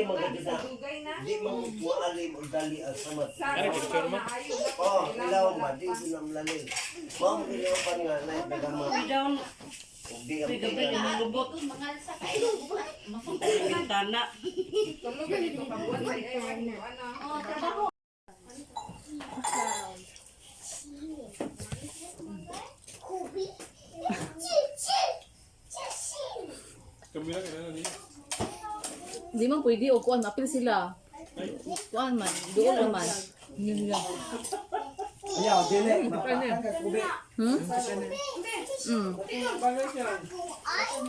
magaganda. Dugay na. Di man mualim og dali ang samad. Sa maayo. Oh, ilaw ba di ko na malalim. Mao mo ginawa pa nga na nagama. Down, Ug di ang gabi tingnan. lumubot. Bintana. Tulog ganito ka buwan ay ay ano. Di man pwede o kuan apil sila. Kuan man, duol naman. Ayaw, dili. Mapatang ka kubi.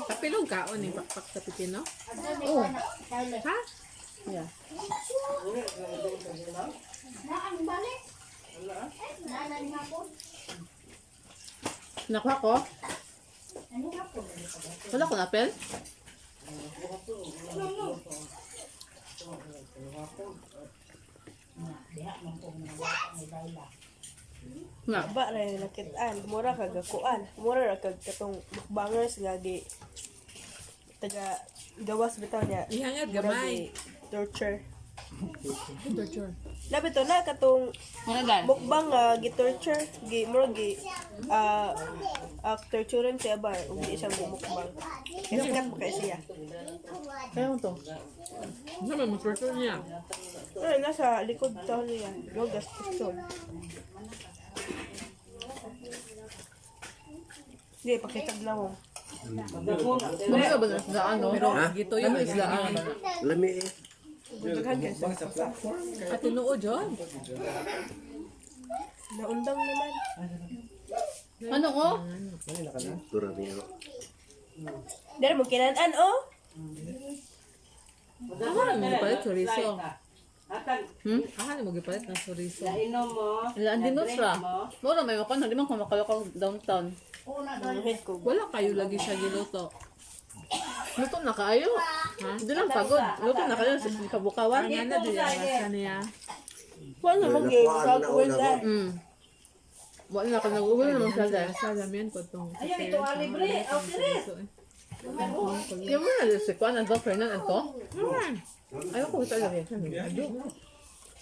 Kapilong kaon ni pakpak sa pipino. Oh. Ha? Yeah. Nakuha ko? Wala ko na apel? Na. Ba ra yung nakitaan, mura kag gakuan, mura ra kag katong mukbangers nga gi taga gawas bitaw niya. Ihangad Mura gamay. gi torture. Torture. Labi to na katong Ano gan? mukbang nga gi torture, gi mura gi torturean siya ba ug di siya mukbang. Kaya sikat pa kay siya. Kaya mo to. Ano man mo torture niya? Ay, nasa likod to niya. Logas pistol. Di, pakitag na mo. Mamaya ba na isdaan, no? Pero gito yun Ano isdaan? Lami eh. Daghan kay Bang sa platform. At tinuod yun. Naundang naman. Ano ko? Ano na ka na? Tura niya. Dere mo kinanan oh. Aha, mo gipalit chorizo. Hatag, Aha, mo gipalit ng chorizo. nainom mo. Ilaan din na-drink siya. mo. Mura may makon, hindi man ko makalakaw downtown. Nanuhit ko. Wala kayo lagi siya giluto. Luto na kaayo. Hindi lang pagod. Luto na kayo sa kabukawan. Ang ana diya sa niya. Wala mo gi Nakuhaan na una ko. Wala na ka nag-uwi naman siya dahil. Sa damian ko tong. Ayaw, ito ah, libre. Oh, siris. Yung mo na si Kwan, ang Fernan, anto? Ayaw ko ito lagi.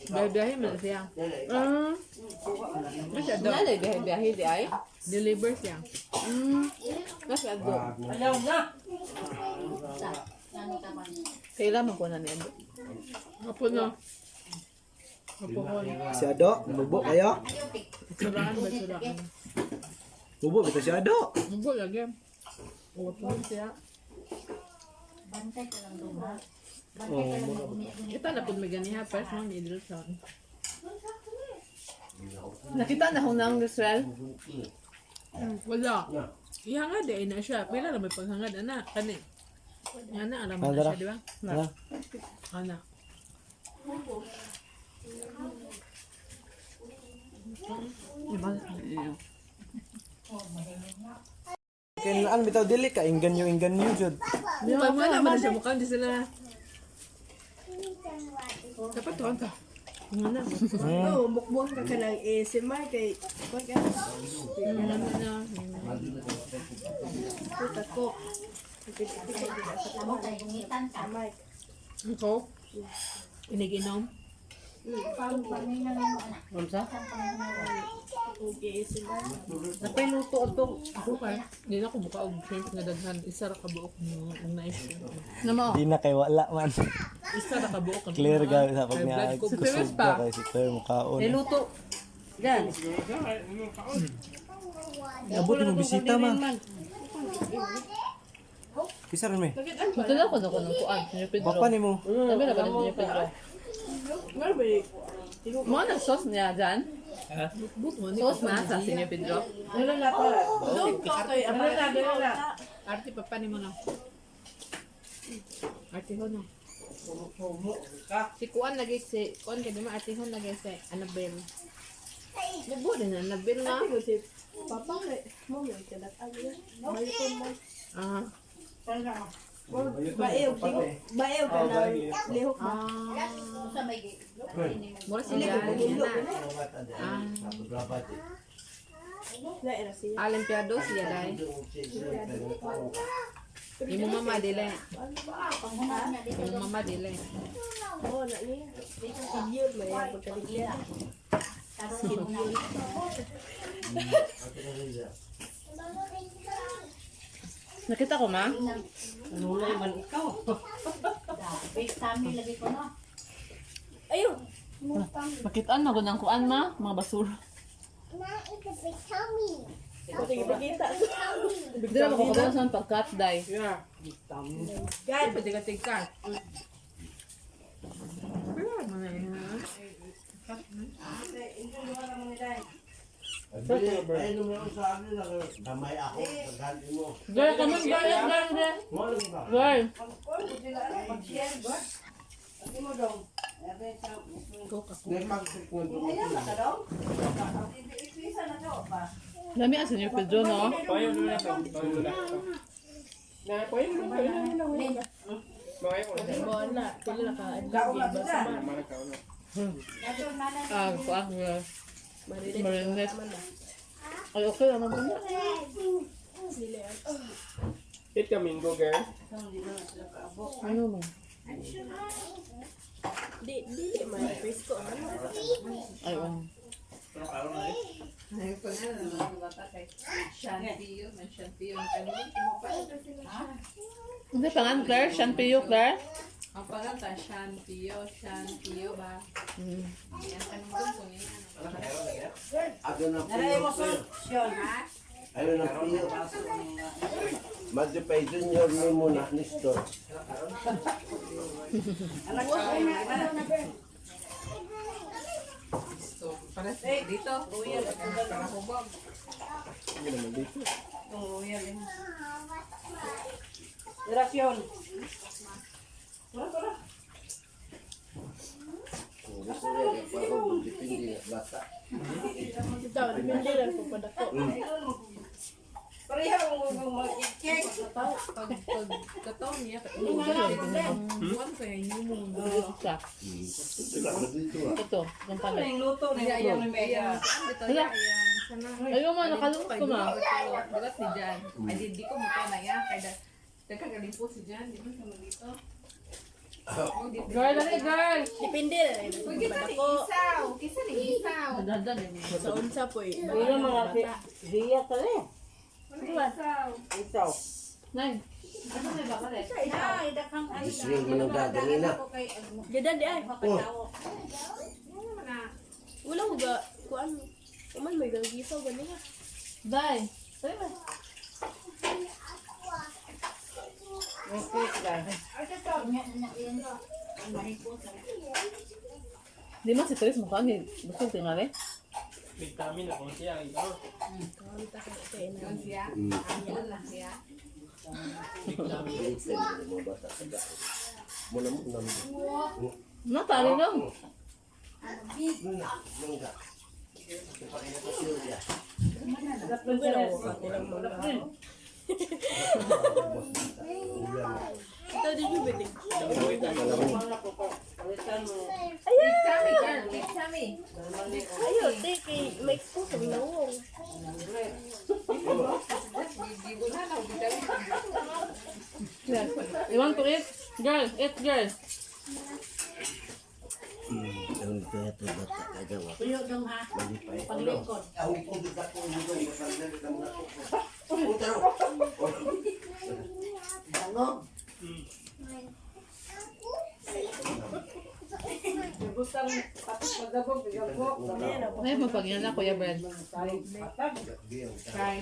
Biyahe man siya. Nasa do. Nalay, biyahe-biyahe di ay. Deliver siya. Nasa ado. Ayaw na. Kailan man ko na ni ado. Apo no. Apo ko. Si Ado, mubo kayo? Suraan ba suraan? Mubo bitaw si Ado. Mubo lagi. Opo siya. Oh, mura ba? Ito na pud may ganiha pares mo ni Idrilson. Nakita na ko ng Israel. Wala. Ihangad eh na siya. Pila na may paghangad ana kani. Ana alam mo na siya, di ba? Ha? Ana. Kaya ano bitaw dili ka inganyo inganyo jud. Mukha mo na man siya mukha di sila. Dapat tuwan ka. Ano na? Oh, mukbang ka ka ng ASMR kay kuan ka. Ano na? Puta ko. Mic. Ikaw? Inig-inom? Og ASMR. Napay luto ato. Ako ka. Hindi na ako buka og shrimp nga daghan. Isa ra ka buok ng nice. Namo. Di na kay wala man. Isa ra ka buok. Clear ga sa pag High niya. blood ko. Kusog pa. ka kay si Claire mukaon. May luto. Yan. Abot mo bisita ma. Bisa rin may. Magdala ko na ko ng kuan. Senyor Pedro. Bapa nimo. Sabi na ba ni Senyor Pedro? Mura ba Mo na sauce niya dyan? But mo ni. Sauce na sa Senyor Pedro. Dala na pa. Doon ko kay Dala na, dala na. Arte papa ni mo na. Arte ho na. Si Kuan lagi si Kuan kay di ma arte ho lagi si Annabelle. Mubo din Annabelle na. Ate ko si Papa kay mo may kadat ang Malikon mo. Ah. Baew, baew ka na lihok ba? Ah. Mura sila. Ah. Lain ra siya. Alimpiado siya dai. Imo mama dili. Imo mama dili. Oh, na niya. Schedule may pagkaligya. Nakita ko, ma? Nulay man ikaw. Ayun. Makitaan na ang kuan, ma. Mga basura. Sige, pagkita. Hindi na ako sa pagkat, day. Yeah. God. Pwede ka tigka. Ay, nung meron sa akin, damay ako, paghanti mo. Girl, come on, girl, girl, girl. Wala ba? Girl. Nagpag-sik na doon. Lami ang Senyor Pedro, no? Payo na lang. Payo na lang. Na, payo na lang. Payo na lang. Mga ko na. Wala. Pila na ka. Basa ma. Mga ka na. Ah, kuan, girl. Marinet. Marinet. Ay, okay naman po na. Eat ka mingo, girl. Ano mo? Di, dili man. Presko. Ano? Ay, oh. Shantiyo, man shantiyo. Ano mo pa? Hindi, pangan, Claire. Shanpiyo, Claire. Ang panganta, shantiyo, shantiyo ba? Yan, tanong ko kung yun. Ako na piyo. Ayun ang piyo. Madyo pa junior mo muna, Nestor. So, para dito, para hubog. Hindi naman dito. Rasyon. Kung gusto niya, kaya pa depende na bata. Ito, depende lang po padako. Pareha ang mag-cake. Pag pag kataw niya, buwan kaya yung mundo. Siya. Ito lang, dito ah. Ito, ang palit. Ang luto na ayaw ni Maya. Dito, Hala. sana. Ayaw ma, nakalungkot ko ma. Dulat ni Jan. Ay, di ko mukha na yan. Kaya nagkagaling po si Jan. Di ba sama dito? Oh, di- Girl, dali, girl! Depende lang. Uy, kisa ni Isaw. Kisa ni Isaw. Dandan, eh. Sa unsa po eh. Pero mga diya ka rin. Ano Isaw? Isaw. Nay. Ano may bakalit? Disrael mo nang gagalin na. Gadan di ay. Oh, Ano na? Wala ko ga kuan. Uman may gagisaw gani ha. Day. Dali ba? Okay, guys. Di man si Therese mukha ni busog tingali. Vitamin na kung siya. Ikaw. Yun siya. Yun lang siya. Minsan, mga bata sa daan. Muna mo, muna mo. No, tali no. Muna, mangga. Ipakita ko siya. Ito di jud bitig. Big tummy, girl. Big tummy. Ayo, te kay may expose ang nawong. Gigunan ako, big tummy. Yes. You want to eat? Girl, eat girl. Ang kaya ito bata kaya wa. Malipay. Paglingkod. Ang tubig ako dito pagdalit ang nako. Utaro. Dangog. Butang tapos magdabog, bigabog. Ay, mapagyan na, Kuya Brad. Try.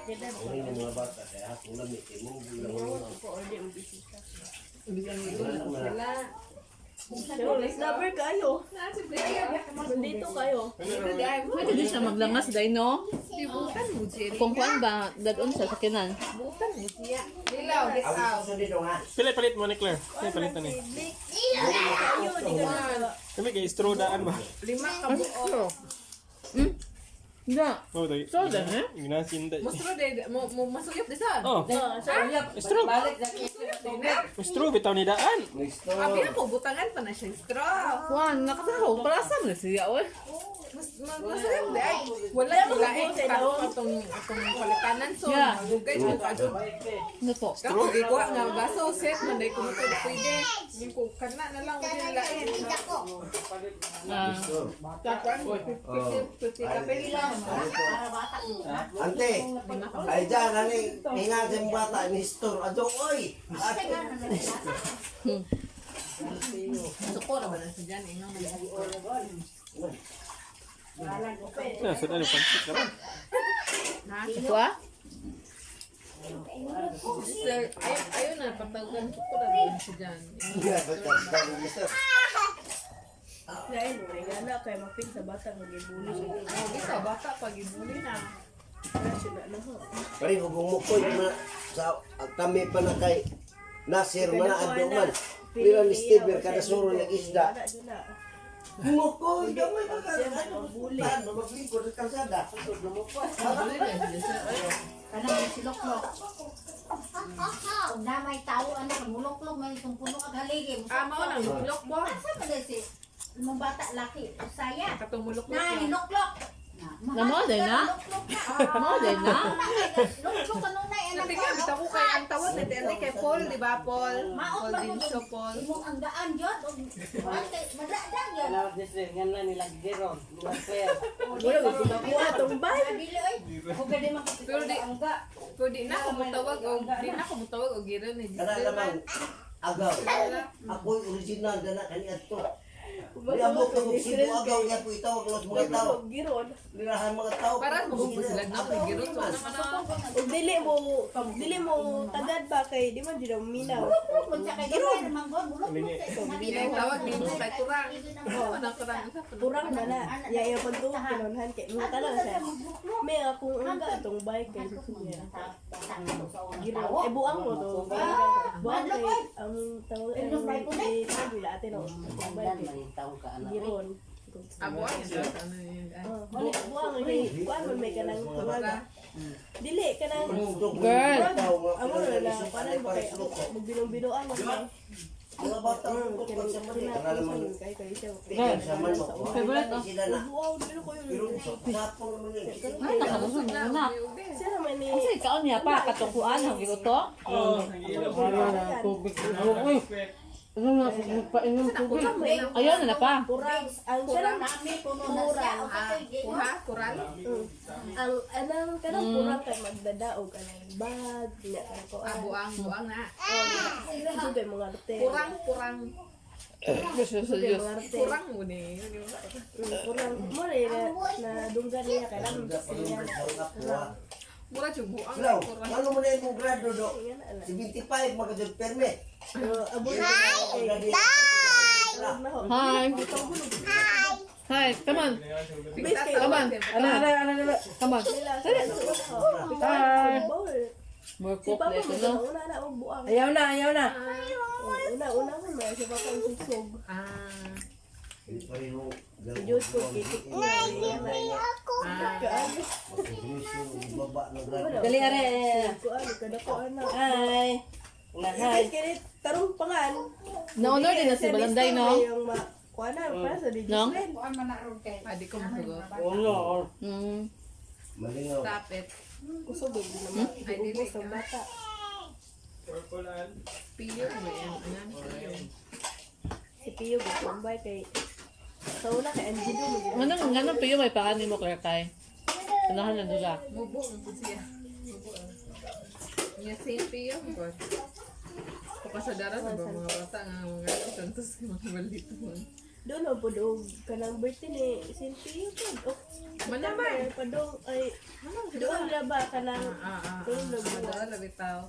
Mga bata kaya ako lamig kay mo Wala. Lover kayo. Nandito kayo. Pwede din siya maglangas, day, no? Butan mo siya. Kung kuan ba, dadon sa sakinan. Butan mo siya. Dilaw, get out. Pila palit mo ni Claire. Pila palit na ni. Ayo, di ka na. Kami kay straw daan ba? Lima ka buo. Hindi. Oh, tayo. Straw din, eh? Ginasinda. Mustro de, mo mo masuyop de sa. Oh, straw. Balik na Straw bitaw ni daan. Abi ako butangan pa na siya straw. Kuan, nakasako. Palasa mo na siya, oy. Masayang di ay. Wala yung lain karon atong palitanan so. Yeah. Gugay jud ka. Ano to? Kako gikuha nga baso set man day kuno to pwede. Yung ko kana na lang wala lain. Ah, Takuan 50 ka pila. Ante, ay dyan, ani, hinga sa bata, ni store, ado, oy! Suko ra ba na siya dyan? Ingaw na siya. Nasa ano pansit naman. ito ah? Sir, ay, ayun na, patawagan suko ra ba na siya dyan? Mister. Lain mo nga na kay mapil sa bata nga gibuli siya. Oh, bisa bata pag ibuli na. Wala siya na na ho. Pare, hugong mo ko, sa kami pa na kay Nasir man na ado man. Pero ni Steven kada suro nag-isda. Wala siya na. Mukoy, gamay pa ka. Ano, ano, maglingkod sa kalsada. Kanang siloklok. Kung na may tao, ano, muluklok, may itong puno kag haligi. Ah, mao nang luklok ba? Asa pa dahil si imong bata laki, usaya. Katong muluklok. Na, hinuklok. Namo din na? Luklok na. Mo din na? Luklok ano na, anak Natingnan bitaw ko kay ang tawag na tiyan kay Paul, di ba Paul? Maot Paul ba din mo siya Paul. Imong ang daan yun. Madadang yun. Wala ko makuha tong bay. Dili oy. Pero di pero di na ako mutawag og di na ako mutawag og giron ni Kana naman, agaw. Ako'y original, dana kani adto. Niabot ko og Cebu agaw, niya po itawag los mga tao. Giron. Lirahan mga tao. Para mo sila na may giron so ano man na. Ug dili mo tagad ba kay di man jud minaw. Muluklok man siya kay gamay naman ko. Muluklok sa Di tawag ni mo kay kurang. Ano na kurang isa pa. Kurang na na. Ya iya pagtuo kinonhan kay mo talang siya. May akong angga atong bike kay niya. Giron. Eh buang mo to. Buang kay ang tawag ang eh tawag ate no. Atong bike kay Giron. Abo ang ano yun. Oh, buang eh kuan man may kanang tawag. Dili kanang Girl. Amo na na parang ba kay magbilong-biloan man kay. Mga bata ko pag sa mali. Kana naman, Kay kay siya. tingnan sa man mo. Favorite, oh. Sila na. Buang dili ko yun. Pero sapong naman yun. Ay, nakalusog na na. Siya naman ni Kasi ikaw niya pa, katukuan, ang giluto. Oh, Tubig. Uy. Ano na, painom tubig. Ayaw na na pa. Kurang ang siya lang Nami puno na siya. O katoy Kuha, kural. Ang anang kanang kurang kay magdadaog anang bag niya kanang kuan. Ah, buang, buang na. Ito kay mga arte. Kurang, kurang. Diyos, Diyos, Ito kay Diyos. mga arte. Kurang mo ni. Yun yung Kurang mo rin na na dunggan niya kailangan siya. Mura jud buang Hello, kurang. ano mo na yung grado do? Nga na lang. 75 magkajud permit. Pero abot na kay Hi. na ho. Hi. Hi, come on. Come on. Ano, ano, ano, ano. Come on. Hi. More Si cook Papa dito, mo no? una na og buang. Ayaw na, ayaw na. Una una ko na si Papa ang sugsog. Ah. Diyos ko kitik niya. Dali, are. Kuan kada ko ana. Hi. Na, hi. Kini tarong pangan. Na-honor din na si Balanday, no? Yung ma kuan na para sa di No? Jocelyn. Ah, di ko masugot. Ulo. Malingaw. Stop it. Kusog og naman. Ay, dili Ubos ang ka. bata. Purple and Piyo mo yan. Anan, piyo. Si Pio gitumbay kay sa una kay Angelo mo gid. Anong, anong piyo may panganin mo, Claire, kay? Unahan na nila. Mubo ang po siya. Mubo ang. Niya same piyo. God. Pakasadaran na ba mga bata nga mga santos mga balito mo. Doon na po og kanang birthday ni si Pio po. Oh, Manaman. Padong ay doon na ba kanang Ah, ah. doon na ba? Madala labi tao.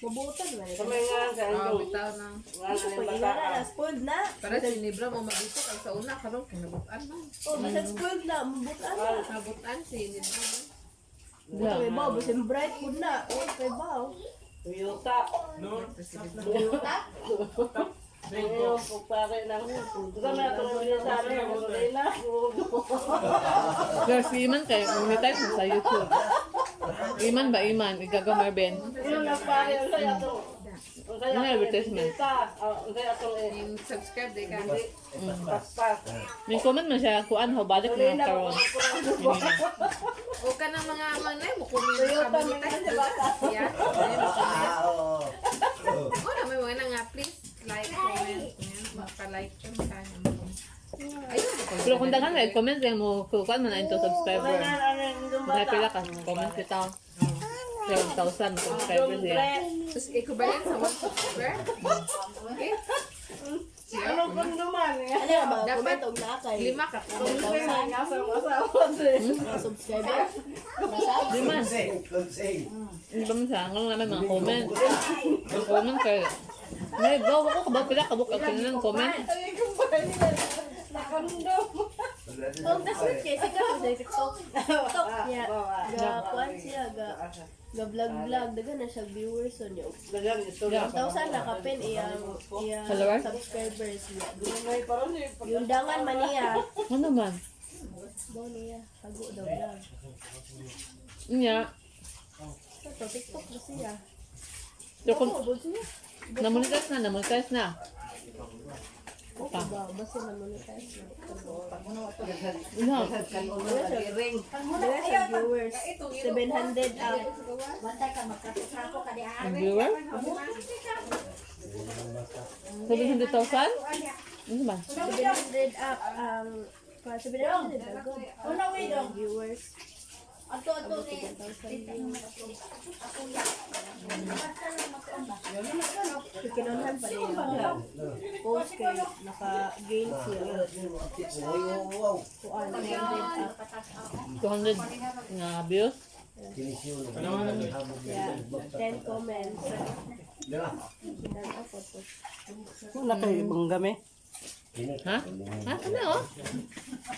Mabutan man. Kamay nga sa Ah, inyo. bitaw na. Nga Gusto na ko yung ingana bata. na spoiled na. Para si Nibra mo mag-isok ang sa una karon kinabutan man. Oh, bisag spoiled na, mabutan na. Nabutan si Nibra man. Yeah. Kay bao, bisan bright pud na. Oh, kay bao. Toyota. no. Ayaw, pagpare ng... Ito na, ito na sa amin. Wala na. Claire, si Iman kayo, monetize mo sa YouTube. Iman ba, Iman? Igaga Marvin. Yung nagpare, ang saya to. Unsay Ano atong advertisement? ibinta? Ah, unsay atong Yung subscribe di ka. paspas. May comment man siya kuan ho balik na Wala karon. ko. O ka ng mga mga mo comment ka monetize ba? Yeah. Ah, oo. O na may mga na nga please like comment. Yan, Maka-like ka maka mo. Ayun. Pero kung daghan na comment kay mo kuan man na into subscriber. Ano ano yung Dahil bata? pila ka comment bitaw. 7,000 subscribers Yung niya. tre. Tapos equivalent sa one subscriber. Okay. Ano kung duman? Ano ba? Dapat Comment og naa kay Lima ka comment. mga subscriber. Nasa? Di man. Konseng, konseng. Di ba man siya? Ang naman mga comment. Ang comment kay May go ako ka ba pila ka book ang kanilang comment. Ang dasmet kay sikat sa TikTok. TikTok niya. Ga kuan siya ga ga vlog vlog daghan na siya viewers so niya. 1,000 na kapin iyang iyang Follower? subscribers niya. Yung dangan man niya. Ano man? Mo niya hago daw vlog. Nya. Sa to TikTok na siya. So kung Oo, bod siya. namonetize na, namonetize na. Oo ba, basta na monetize na. No. Daghan siya viewers. 700 up. Bantay ka magkatusako ka di Ang viewer? 700,000? Ano ba? 700 up ang pa 700 na good. Una way dong. Viewers. Ato ato ni. Kinonhan pa niya. Post kay naka-gain siya. Wow, wow. Kuan, 100 up. 200 nga views? Yeah. 10 comments. Dan ako to. Wala kayo ibang gami. Ha? Ha? Ano oh?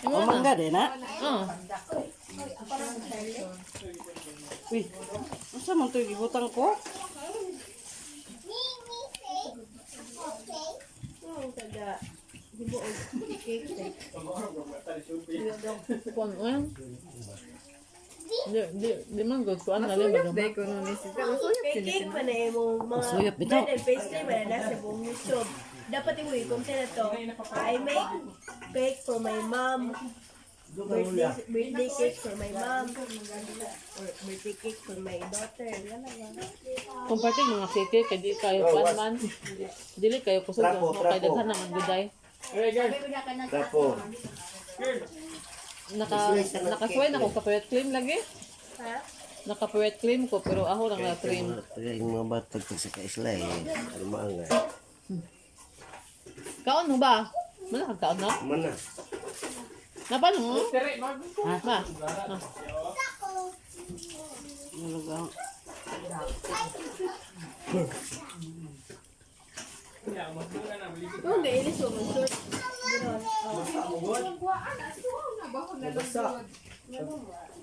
O mangga din ha? Oh. Uy, unsa man to gibutang ko? Yung taga hibo og cake cake. Kuan kuan. Di, di, di man good. Kuan na rin. Dahil ko nun ni sila. Masuyap Kay sila. cake man na imong mga Masuyap bitaw. bread and pastry man na nasa buong YouTube. Dapat imo i-content na to. I make cake for my mom. Birthday cake for my mom. Or birthday cake for my daughter. Wala ba? Kung parte mga city, kay di kayo kuan man. Dili kayo kusog. Trapo, Kay trapo. daghan naman guday. Trapo. Naka nakasway na ko copyright claim lagi. Ha? Naka-copyright claim ko pero ako lang na claim. Kaya yung mga bata pag sa kaisla eh. Ano maanga. Kaon mo ba? Wala kang kaon no? Mana? Napano mo? Ha? Ma. Nalagang. Yung gailis mo mag-short. Ganon.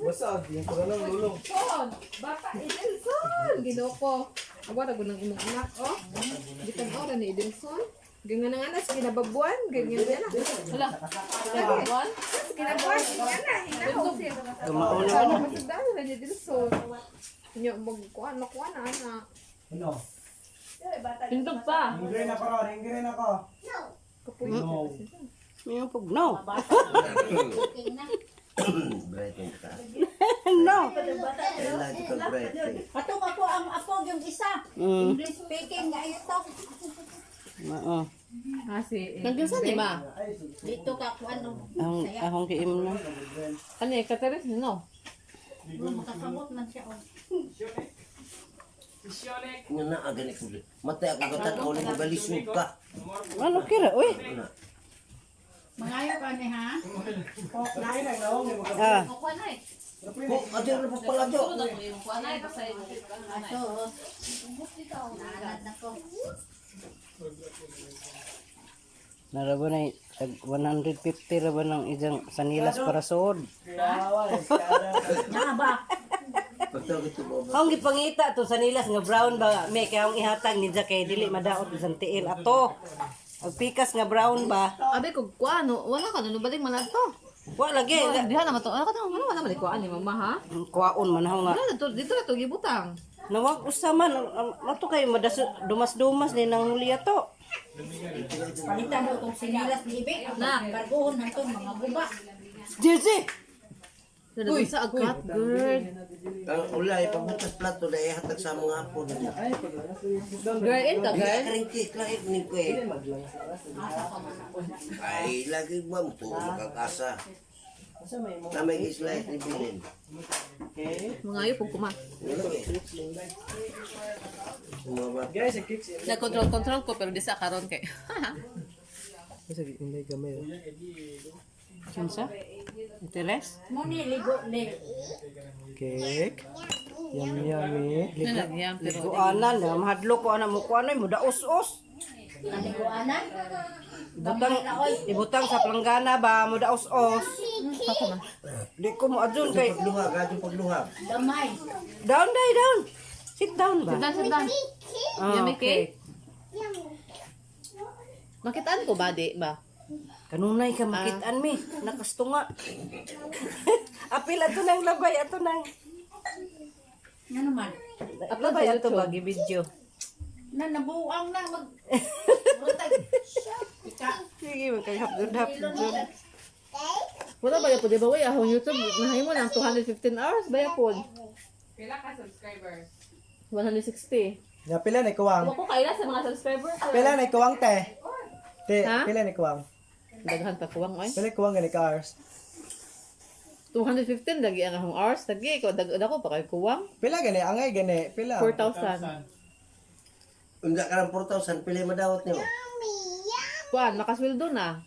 Basta, yung pag lulong. Son, bata Edelson, ginoko. Awa ra ng imong anak oh. Gitan ora ni Edelson. Ganyan nga na sa kinababuan, ganyan na. Wala. Kinababuan? Sa kinababuan, ganyan na hinahon siya. Gumaon na ano. Masagdan na ni Edelson. Nya magkuan makuan na ana. Ano? Pintog pa. Ingrin ako ron, ingrin ako. Kapuy. No. May pag no. Bright yung ka. No. Lagi ka bright eh. Katong ako ang apo yung isa. English speaking nga ito. Oo. Ah, si Nagkinsa ni ma? Dito ka kuan no. Ahong ahong kiim na. Ano eh, kataris no? Makasabot man siya oh. Nga na, agad ko. Matay ako katanaw ni magalisod ka. Ano kira uy? Mangayo ka ni ha. Ah, Kuan ay. Ko, adyo na pa pala dyo. Kuan ay basta Ato. Naanad na ko. naraba na tag 150 ra ba ng isang sanilas para suod. Na ba? Pagtawag ito mo ba? Ang gipangita to sanilas nga brown ba may kay akong ihatag ni Ja kay dili madaot bisan tiil ato. Ang pikas nga brown ba? Abi ko kuan no, wala ka no balik man ato. Wa lagi. Diha na mato. Ano ka wala man kuan ni mama ha. Kuwaon man ho nga. Wala dito dito na to gibutang. Nawag usa man mato kay madas dumas-dumas ni nang huli ato. Palitan mo itong sinilas ni Ibe. Na. Karguhon na itong mga guba. JJ. Uy, sa agkat, girl. Ang ulay pagbutas plato na ihatag sa mga hapon. Girl, in ka, girl. Karing cake lang eh ko eh. Ay lagi ba mo to makakasa. Na may slice ni Bilin. Mga ayo pong kuma. Wala eh. Mga bata. Guys, ang cakes. Nag-control-control ko pero di sa karon kay. Kasi inday gamay. Oh. Kinsa? Interes? Mo ni ligo ni. Cake. Yummy, yummy. Nalagyan pero Liguanan, na mahadlo ko ana mo kuan ay mudaos-os. Naliguanan. Ibutang ibutang sa planggana ba mudaos-os. Di ko mo adun kay Pagluha, gadyo pagluha. Gamay. down day down. Sit down ba? Sit down, sit down. Ah, Yummy okay. cake. Makitaan ko ba di ba? Kanunay ka makitaan mi, nakastunga. Apil ato nang labay ato nang. Nga naman. Labay ato ba gi-video. Na nabuang na mag. Rutag. Ika. Sige magkahapdod-hapdod. Wala ba po di ba way akong YouTube nahimo ng 215 hours ba yapon? Pila ka subscriber? 160. Ya, pila na kuwang. Wa ko kaila sa mga subscriber ko. Pila na kuwang te. Te, Ha? pila na kuwang. Daghan pa kuwang oy. Pila kuwang gani ka hours. 215 lagi ang akong hours lagi ko dag ako pa kay kuwang. Pila gani angay gani, pila. 4,000. Unsa ka ng 4,000, pili madawat niyo. Kuan makasweldo na.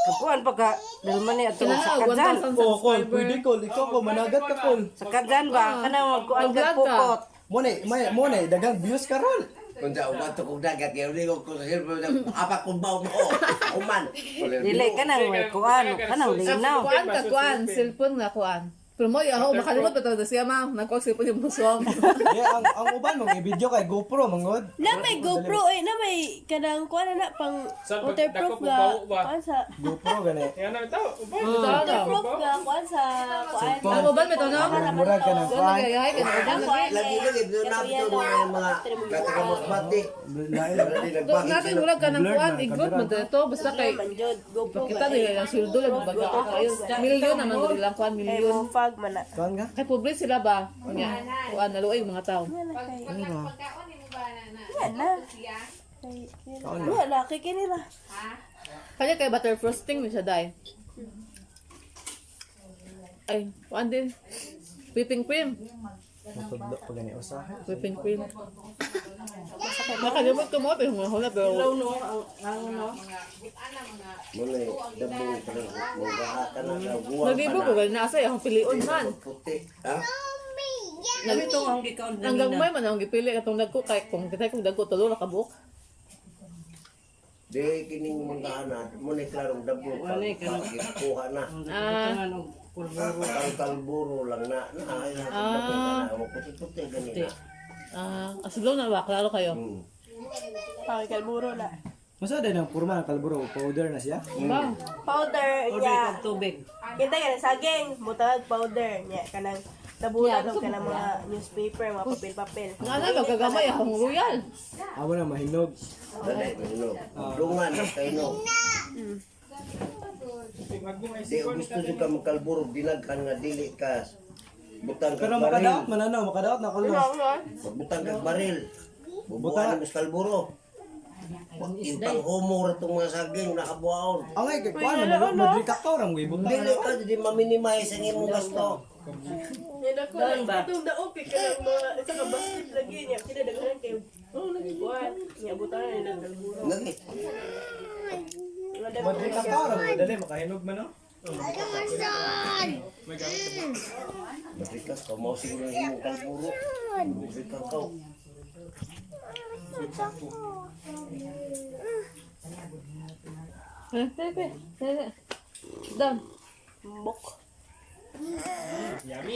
Kapuan pa ka dalman ni ato sa Kailangan kadyan. 1,000 Oh, kol, subscriber. pwede kol, ikaw ko managat ka kol. Sa kadyan ba kanang magkuan Mag-vlog kag ka. pukot. Mo na, may mo na daghang views karon. Unsa umato kog dagat kay uli ko sa silbo apa kong baw mo. Uman. Dili kanang may kuan, kanang linaw. Kuan ka kuan, cellphone nga kuan. Pero mo ako makalimot pa to siya ma'am, nagkuha cellphone yung busong. Di ang ang uban mong i-video kay GoPro mangod. Na may GoPro eh, na may kanang kuan na na pang Sa pag- waterproof dako nga pong bawo ba? kuan sa GoPro gani. Yan na ito. Uban. waterproof nga kuan sa kuan. Ang uban bitaw no? Murag ka ng Kuan kuan. nagagahay ka na uban lagi. Lagi lagi na ito mga mga katagamos bati. Doon natin murag ka ng kuan, iglot man to basta kay Man jud GoPro. kita nila lang sweldo lang baga kayo. Milyon naman gud lang kuan Kay milyon. mo fag man na. Kuan ka? Kay pobre sila ba? Nya, kuan naluoy yung mga tao. Pagkaon ni mo ba na na? Yan na. Siya? Yan na kay kinira. Kanya kay butter frosting mo siya dai. Ay, kuan din. Whipping cream. Matudlo pa gani usahay. Whipping cream. Nakalimot ko mo, pero mga hula, pero Muna dabo pa lang manggaha ka na guwang naglibo ko, ganun na asa, akong pilion man. Puti. Ha? Ito ang gikaon Ang gagmay man akong gipili, katong dagko, kay kung kitay kong dagko, tulo na kabuok. Di kining manggaha na muna klarong dabo pa. Kuha na. Ah, Ang kalburo lang na. Na ay na. Puti-puti gani na. ah, aslo na ba, klaro kayo. Pang kalburo na. Masa din ang kurma ng kalburo, powder na siya. Ba, Powder nya. Tubig. Kita ka saging, butang powder nya kanang tabunan og kanang mga newspaper, mga papel-papel. nga na, magagamay akong royal. Amo na mahinog. Dali, hinog. Dungan, kay no. Di gusto jud ka magkalburo dinaghan nga dili ka. Butang kag Pero baril. makadaot man ano, makadaot na kulo. Butang kag baril. Bubuan mo sa kalburo. Yung pang-homo ra tong mga saging nakabuaon. Angay kay kuan man madri kakao ra mo ibutang. Dili ka di ma-minimize ang imong gasto. Yan ako, itong daog kay kanang mga isa ka basket lagi niya kinadaghanan kay oh lagi buwan. Nya butangan na ng kalburo. Lagi. Madri kakao ra mo dali makahinog man no. Madri ka ka mao siguro ang imong kalburo. Madri ka ka. Eh, pepe, pepe. Down. Bok.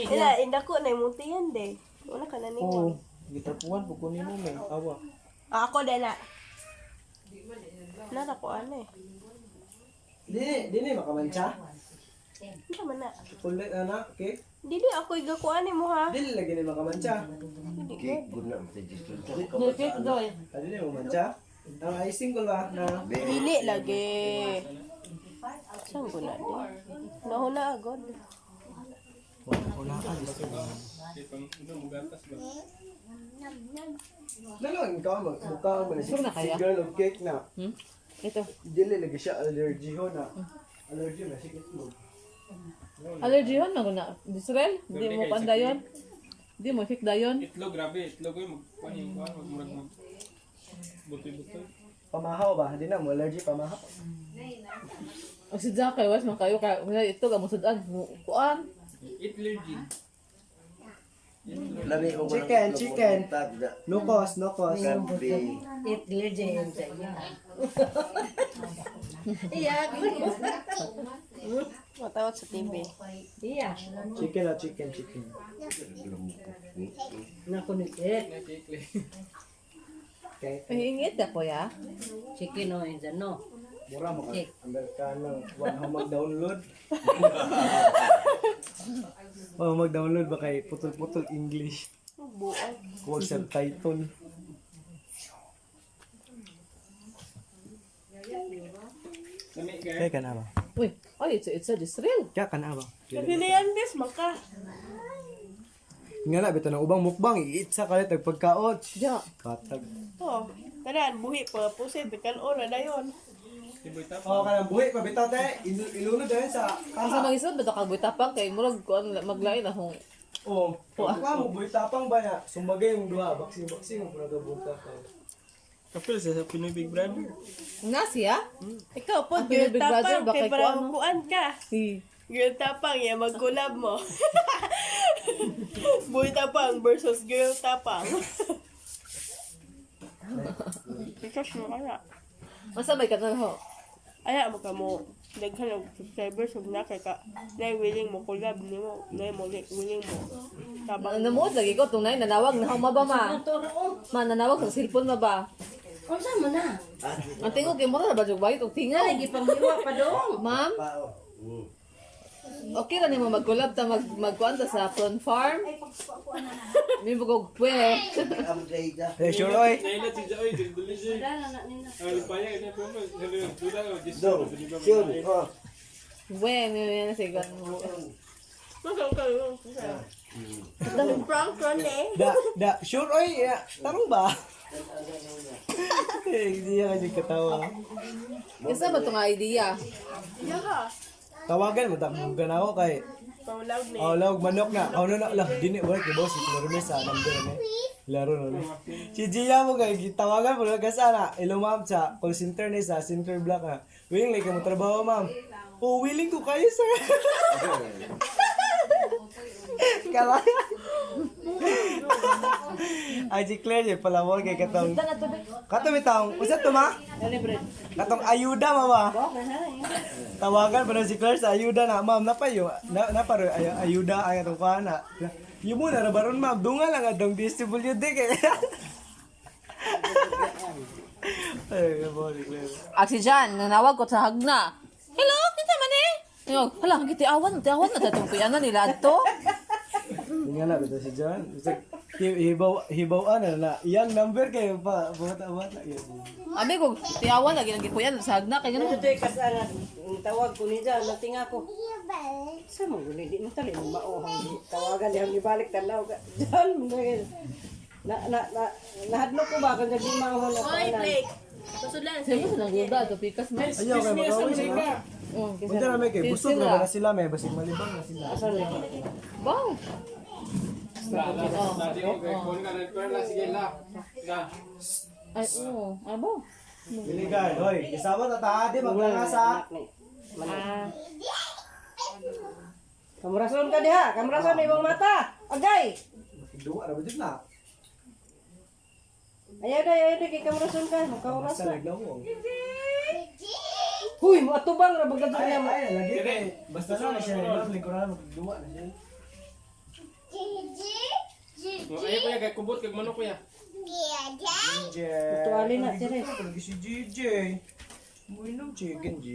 Ila indako na imong tiyan de. Wala ka na Oo. nimo. Gitapuan po kunin mo me. Awa. Ah, ako de na. Nara ko ano eh. Dili, dili makamantsa. Ano man na? Chocolate ana, cake. Dili ako igakuan mo ha. Dili lagi ni makamancha. Cake good na sa Jason. Cake daw eh. Ah, Dili mo mancha. Ang icing ko ba na Dili lagi. Saan ko na di? Nahuna agad. Wala ka gusto mo. Nalo ikaw mo mukha mo na si, Gusto na si kaya? girl of cake na. Hmm? Ito. Dili lagi siya allergy ho na. Allergy na sikit mo. Allergy yun, maguna. Israel, di mo panda yun. Di mo effect dayon. Itlog, grabe. Itlog yung magkuhan yung kuhan. Magmurag mag... Butoy-butoy. Pamahaw ba? Di na mo allergy pamahaw. O si Jack kay was man kayo kay wala ito ka musudan kuan. Itlergy. Lami ko Chicken, chicken. No cost, no cost. Kape. It legend sa iya. Iya. Matawag sa TV. Iya. Chicken na chicken, chicken. Nako ni eh. Okay. Ay, ingit na ko ya. Chicken o inza no. Mura mo ka. Amerikano. Wala akong mag-download. Wala akong mag-download ba kay putol-putol English. Buang. Huwag subtitle. Lami kayo. Kaya ka na ba? Uy, ay it's a Israel. Kaya ka na ba? Pilihan this maka. Nga na, bito na ubang mukbang, iitsa kalit, tagpagkaot. Ja. Katag. Oh, tanan buhi pa pusit kan ora na yon. Tiboy tap. Oo, kanang buhi, pabitaw tayo, ilunod tayo sa Asa magisod ba ka tapang kay murag kuan maglain akong Oo. Mukha mo, buhi tapang ba na? Sumagay yung duha, baksing-baksing ang pura buhi tapang. Kapil sa Pinoy Big Brother. na siya. Ikaw po, Ang Pinoy girl Big Brother, tapang baka kay ikaw para ano? kuan ka. Si Girl tapang ya mag-collab mo. Boy tapang versus girl tapang. Because mo kaya. Masa may kanal ho. Aya mo ka mo daghan og subscribers ug na kay ka na willing mo collab nimo, na mo willing mo. Tabang Namuod lagi ko tunay nanawag na ho ba ma. Ma nanawag sa cellphone ma ba. Unsa man na? Ang tingog kay mura ba jug bayot og tingaw. Lagi panghiwa pa dong. Ma'am, Pao. Mm. okay ra nimo mag-collab ta mag magkuan ta sa Prawn Farm. May bugog pwe. Ang data. Eh, sure, oy. Nailat si Joy. Dili siya. Ang lipaya. Kanya pa mo. Sabi mo, duda ko. Diyos Dong. Sure. Oh. We, may na siya. prank ron eh. Da, da, sure, oy. Ya, tarong ba? Eh, hindi yan kasi katawa. Isa ba itong idea? Yeah. Tawagan mo, takbugan ako kay Pang-loud ni. Oh, lawag manok na. Oh, no, no, lah, dini work kay boss laro ni sa number ni. Laro na ni. Si Gia mo kay gitawagan mo lang sa na. Hello ma'am sa call center ni sa center block na. Willing like mo trabaho ma'am. Oh, willing ko kayo sir. Kala. Ay, si Claire, eh, palawag kay katong. Katong bitong, usa to ma? Katong ayuda mama. Tawagan pa na si Claire sa ayuda na, ma'am, napayo, na, naparo, ay, ayuda ay atong kuha na. Yung muna, rabaron ma'am, dunga lang atong DSWD kay. Ay, gabo si Claire. Ah, si Jan, nanawag ko sa hagna. Hello, kinsa man eh? Ingog, hala, gitiawan, tiawan na tatong kuya na nila to. Yung nga na, bito si John. Bisag, hibaw, hibaw na na. Iyang number kayo pa, bata-bata. Yan. Abi ko, tiawan lagi nang gikuyan sa hagna kay Ano ganun. to kasana ang tawag ko niya natinga ko. Sa mo guni di mo tali mo mao hang tawagan dihang ibalik tanaw ka. Diyan mo na na na na nahadlok ko ba kung di mao na Oy, Blake. Pasudlan Sabi mo nang guda to pikas man. Ayaw kayo mag-away sila. Oh, Punta na may kay busog na ba na sila may basig malibang na sila. Wow. La, la, di ko. Kuhan ka na. La, sige, la. La. Ay, oo. Abo. Biligan, hoy, isama ta ta di maglangasa. Ah. Kamurason ka diha, kamurason imong mata. Agay. Duwa ra ba jud na? Ayaw na, ayaw na kay kamurason ka, Basta makaurason. naglawong. Huy, mo atubang ra bagad Ay, niya mo. ay, lagi kay basta na siya nag lingkuran magduwa na siya. Oh, Ayaw kuya, kay kubot, kay manok kuya. JJ. Tuwali na, Teres. Lagi si JJ. Muinom chicken, JJ.